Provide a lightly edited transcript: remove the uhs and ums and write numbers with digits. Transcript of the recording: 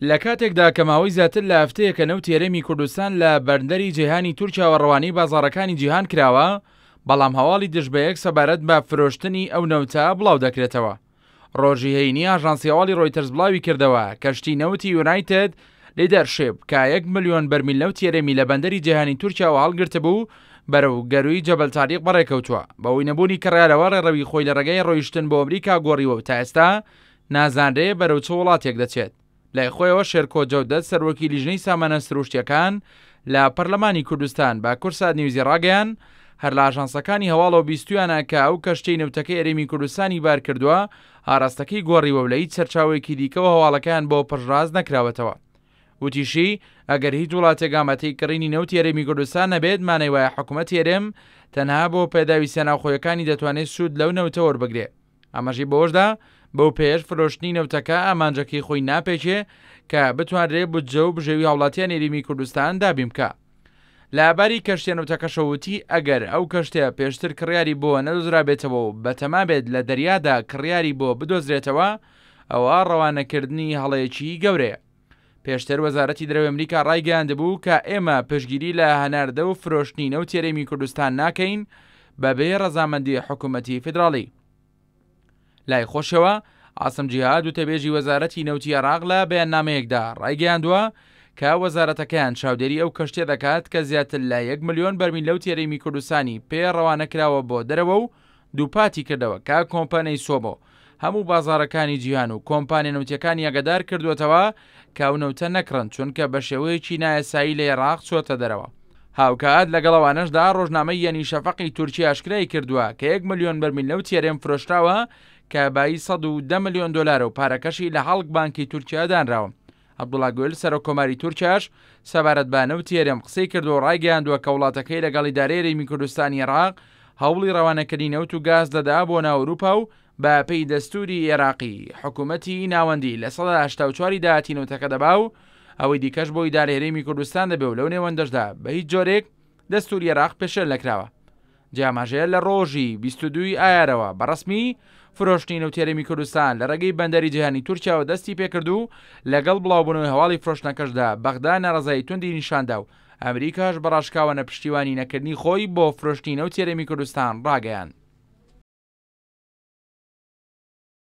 لە کاتێکدا کە ماوەی زیاتر لە هەفتەیەکە نەوتی هەرێمی کوردستان لە بەندەری جەیهانی تورکیاوە ڕەوانەی بازاڕەکانی جیهان کراوە، بەڵام هەواڵی دژبەیەک سەبارەت بە فرۆشتنی ئەو نەوتە بڵاودەکرێتەوە. ڕۆژی هەینی ئاژانسی هەواڵی ڕۆیتەرز بڵاویکردەوە، کەشتی نەوتی یونایتد لیدەرشیپ کە یەک ملیۆن بەرمیل نەوتی هەرێمی لە بەندەری جەیهانی تورکیاوە هەڵگرتبوو، بەرەو گەرووی جەبەل تاریق بەڕێکەوتووە. بەهۆی نەبوونی کڕیارەوە ڕێڕەوی خۆی لە ڕێگای ڕۆیشتن بۆ ئەمریکا گۆڕیوە و تا ئێستا نازانرێ بەرەو چ وڵاتێک دەچێت. لای خۆیەوە شێرکۆ جەودەت سەرۆکی لیژنەی سامانە سروشتیەکان لە پەرلەمانی کوردستان بە کوردسات نیوزی ڕاگەیاند، هەر لە ئاژانسەکانی هەواڵەوە بیستویانە کە ئەو کەشتیەی نەوتەکەی هەرێمی کوردستانی بارکردووە ئاراستەکەی گۆڕیوە و لە هیچ سەرچاوەیەکی دیکەوە هەواڵەکەیان بۆ پشتڕاست نەکراوەتەوە. وتیشی، ئەگەر هیچ وڵاتێک ئامادەی کڕینی نەوتی هەرێمی کوردستان نەبێت مانای وایە حکومەتی هەرێم تەنها بۆ پێداویستیە ناوخۆیەکانی دەتوانێت سوود لەو نەوتە وەربگرێ. ئاماژەی بەوەشدا، بەو پێیەش فرۆشتنی نەوتەکە ئامانجەکەی خۆی ناپێکێ کە بتوانرێ بودجە و بژێوی هاوڵاتیانی هەرێمی کوردستان دابین بکا. لە باری کەشتیە نەوتەکەشەوە وتی، ئەگەر ئەو کەشتیە پێشتر کڕیاری بۆ نەدۆزرابێتەوە و بەتەما بێت لە دەریادا کڕیاری بۆ بدۆزرێتەوە، ئەوا ڕەوانەکردنی هەڵەیەکی گەورەیە. پێشتر وەزارەتی دەرەوەی ئەمریکا ڕایگەیاندبوو کە ئێمە پشتگیری لە هەناردە و فرۆشتنی نەوتی هەرێمی کوردستان ناکەین بەبێ ڕەزامەندی حکوومەتی فیدراڵی. لای خۆشەوە عاسم جیهاد وتەبێژی وەزارەتی نەوتی عێراق لە بەیاننامەیەکدا ڕایگەیاندووە کە وەزارەتەکەیان چاودێری ئەو کەشتیە دەکات کە زیاتر لە یەک ملیۆن بەرمیل نەوتی هەرێمی کوردستانی پێ ڕەوانە کراوە بۆ دەرەوە و دووپاتی کردەوە کە کۆمپانیای سۆمۆ هەموو بازاڕەکانی جیهان و کۆمپانیا نەوتیەکانی ئاگادار کردووەتەوە کە ئەو نەوتە نەکڕن چونکە بە شێوەیەکی نایاسایی لە ئێراق چۆتە دەرەوە. هاوکات لەگەڵ ئەوانەشدا ڕۆژنامەی یەنی شەفەقی تورکی ئاشکرای کردووە کە یەک ملیۆن بەرمیل نەوتی هەرێم فرۆشراوە کە بایی 110 ملیۆن دۆلارە و پارەکەشی لە هاڵک بانکی تورکیا دانراوە. عەبدوڵا گول، سەرۆک کۆماری تورکیاش سەبارەت بە نەوتی هەرێم قسەی کردووە و ڕایگەیاندووە کە وڵاتەکەی لەگەڵ ئیدارەی هەرێمی کوردستانی عێراق هەوڵی ڕەوانەکردنی نەوت و گاز دەدا بۆ ناو ئەوروپا و بە پێی دەستووری عێراقی حکوومەتی ناوەندی 84% ی داهاتی نەوتەکە دەبا و ئەوەی دیکەش بۆ ئیدارەی هەرێمی کوردستان دەبێ و لەو نێوەندەشدا بە هیچ جۆرێک دەستووری عێراق پێشێل نەکراوە. جێ ئاماژەیە لە ڕۆژی 22 ی ئایارەوە بە ڕەسمی فرۆشتنی نەوتی هەرێمی کوردستان لە ڕێگەی بەندەری جیهانی تورکیاوە دەستی پێکرد و لەگەڵ بڵاوبوونەوەی هەواڵی فرۆشتنەکەشدا بەغدا ناڕەزایی توندی نیشاندا و ئەمریکاش بە ڕاشکاوانە پشتیوانی نەکردنی خۆی بۆ فرۆشتنی نەوتی هەرێمی کوردستان ڕاگەیاند.